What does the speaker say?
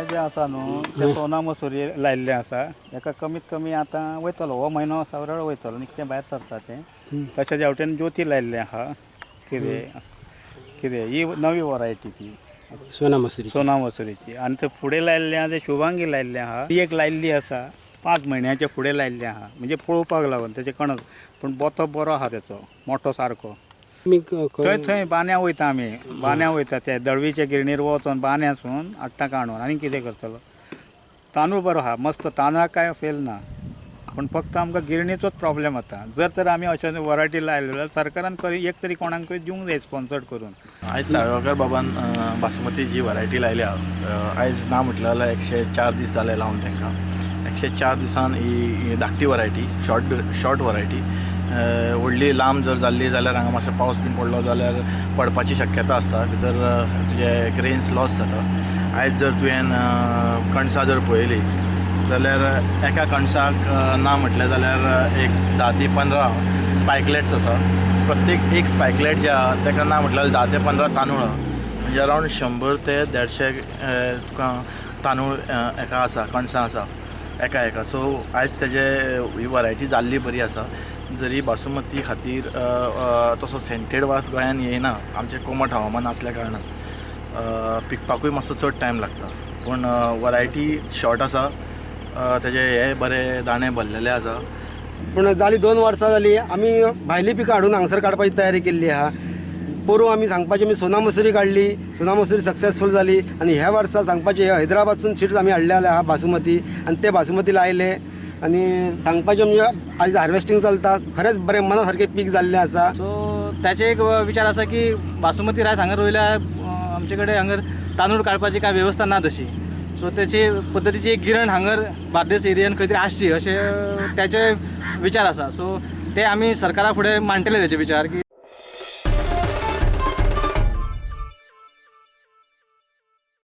हे जे आसा न्हू ते सोना मसुरी लायल्ले आसा. हेका कमीत कमी आतां वयतलो हो म्हयनो सरळ वयतलो, निकतें भायर सरता तें. तशें ह्या वटेन ज्योती लायल्लें आहा. कितें कितें ही नवी वरायटी ती. सोना मसुरी. सोना मसुरीची. आनी ते फुडें लायल्लें आहा तें शुभांगी लायल्लें आहा. ती एक लायल्ली आसा 5 म्हयन्याच्या फुडें लायल्लें आहा, म्हणजे पळोवपाक लागून तेचें कणस. पूण बोतो बरो आहा तेचो, मोटो सारको. तुमी थंय थंय बान्या वयता आमी, बान्या वयता. ते दळवीच्या गिरणीर वचोन बान्यासून हाडटा काणून. आनी कितें करतलो? तांदूळ बरो आहा मस्त, तांदळाक कांय फेल ना, पूण फक्त आमकां गिरणीचोच प्रॉब्लेम जाता. जर तर आमी अशें वरायटी लायले जाल्यार सरकारान खरी एक तरी कोणाकूय दिवंक जाय स्पॉन्सर्ड करून. आयज साळगांवकर बाबान बासमती जी व्हरायटी लायल्या, आयज ना म्हटलें जाल्यार 104 दीस जाले लावन तांकां. 104 दिसान ही धाकटी व्हरायटी, शॉर्ट शॉर्ट व्हरायटी. व्हडली लांब जर जाल्ली जाल्यार हांगा मातसो पावस बीन पडलो जाल्यार पडपाची शक्यता आसता भितर, तुजे ग्रेन्स लॉस जाता. आयज जर तुवें कणसां जर पळयली जाल्यार एका कणसाक ना म्हटलें जाल्यार एक 10 ते 15 स्पायकलेट्स आसा. प्रत्येक एक स्पायकलेट जे आहा ताका ना म्हटल्यार 10 ते 15 तांदूळ आहा. म्हणजे अरावंड 100 ते 150 तुका तांदूळ एका आसा, कणसां आसा एका एका. सो आयज तेजे ही वरायटी जाल्ली बरी आसा. जरी बासुमती खातीर तसो सेंटेड वास गोंयान येयना, आमचें कोमट हवामान आसल्या कारणान पिकपाकूय मातसो चड टायम लागता, पूण वरायटी शॉर्ट आसा. तेजे हे बरे दाणे भरलेले आसा. पूण जाली 2 वर्सां जाली, आमी भायली पिकां हाडून हांगसर काडपाची तयारी केल्ली आहा. पोरूं आमी सांगपाचें आमी सोना मसुरी काडली, सोना मसुरी सक्सेसफूल जाली. आनी ह्या वर्सा सांगपाचें हैदराबादसून सिड्स आमी हाडलेले आहा बासुमती, आनी ते बासुमती लायले. आनी सांगपाचें म्हणजे आयज हार्वेस्टींग चलता, खरेंच बरें मना सारकें पीक जाल्लें आसा. सो त्याचे एक विचार आसा की बासुमती रायस हांगा रोयल्यार आमचे कडेन हांगर तांदूळ काडपाची काय वेवस्था ना तशी. सो त्याची पद्दतीची एक गिरण हांगर बार्देस एरियान खंय तरी आसची अशें त्याचे विचार आसा. सो ते आमी सरकारा फुडें मांडटले तेचे विचार की